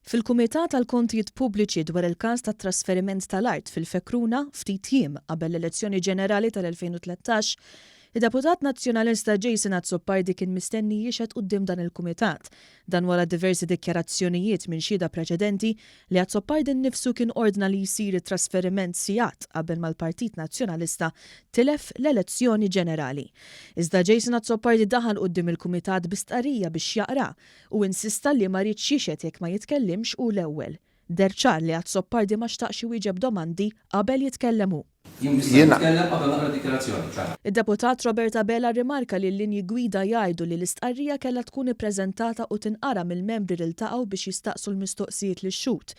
Fil-Kumitat għall-Kontijiet Pubbliċi dwar il-każ tat-trasferiment tal-art fil-Fekruna ftit jiem qabel l-elezzjoni ġenerali tal-2013, id-deputat Nazzjonalista Jason Azzopardi kien mistenni jixhed quddiem dan il-kumitat. Dan wara diversi dikjarazzjonijiet minn xhieda preċedenti li Azzopardi nnifsu kien ordna li jsir it-trasferiment sigħat qabel ma l-Partit Nazzjonalista tilef l-elezzjoni ġenerali. Iżda Jason Azzopardi daħal quddiem il-kumitat bi stqarrija biex jaqra u insista li ma riedx jixhed jekk ma jitkellimx hu l-ewwel. Deher ċar li Azzopardi ma xtaqx iwieġeb domandi qabel jitkellem hu. Jien nista' nitkellem qabel naqra d-dikjarazzjoni, ċara. Id-Deputat Robert Abela rrimarka li l-linji gwida jgħidu li l-istqarrija kellha tkun ippreżentata u tinqara mill-membri li ltaqgħu biex jistaqsu l-mistoqsijiet lix-xhud.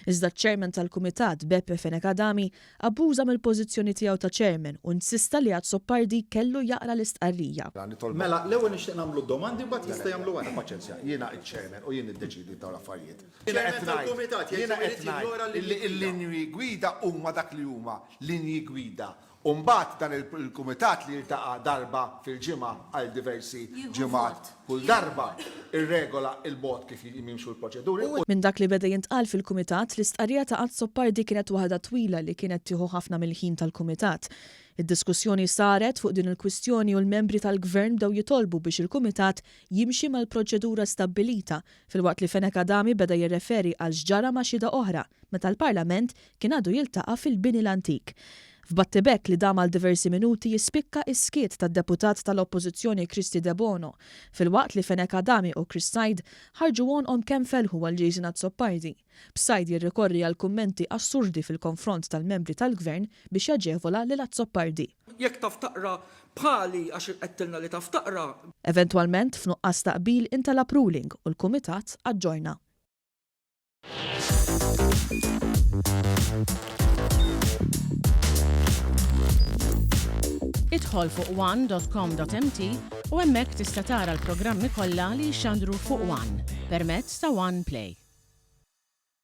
Iżda ċ-Chairman tal-Kumitat, Beppe Fenech Adami, Abbuża mill-pożizzjoni tiegħu ta' chairman u insista li Azzopardi kellu jaqra l-istqarrija. Mela, l-ewwel nixtieq nagħmlu d-domandi mbagħad jista' jagħmlu wara. Paċenzja, jiena ċ-chairman u jien niddeċiedi f'dawn l-affarijiet. Jiena qed ngħid, jiena qed ngħid illi l-linji gwida huma dak li huma, linji gwida. U mbagħad dan il-kumitat li jiltaqa' darba fil-ġimgħa għal diversi ġimgħat kull darba, irregola l-mod kif jimxu l-proċeduri u. Minn dak li beda jintqal fil-Kumitat, l-istqarrija ta' Azzopardi kienet waħda twila li kienet tieħu ħafna mill-ħin tal-Kumitat. Id-diskussjoni saret fuq din il-kwistjoni u l-membri tal-Gvern bdew jitolbu biex il-Kumitat jimxi mal-proċedura stabbilita filwaqt li Fenech Adami beda jirreferi għal x'ġara ma' xhieda oħra meta l-Parlament kien għadu jiltaqa' fil-bini l-antik. F'battibekk li dam għal diversi minuti jispikka s-skiet tad-deputat tal-Oppożizzjoni Kristy Debono, filwaqt li Fenech Adami u Chris Said ħarġu għonqhom kemm felħu għal Jason Azzopardi, b'Said jirrikorri għal kummenti assurdi fil-konfront tal-membri tal-Gvern biex jaġevola lil Azzopardi. Jekk taf taqra bħali għax għedtilna li taf taqra. Eventwalment, f'nuqqas ta' qbil intalab ruling u l-Kumitat aġġorna. Idħol fuq one dot com dot mt u hemmhekk tista' tara l-programmi kollha li jixxandru fuq one permezz ta' One Play.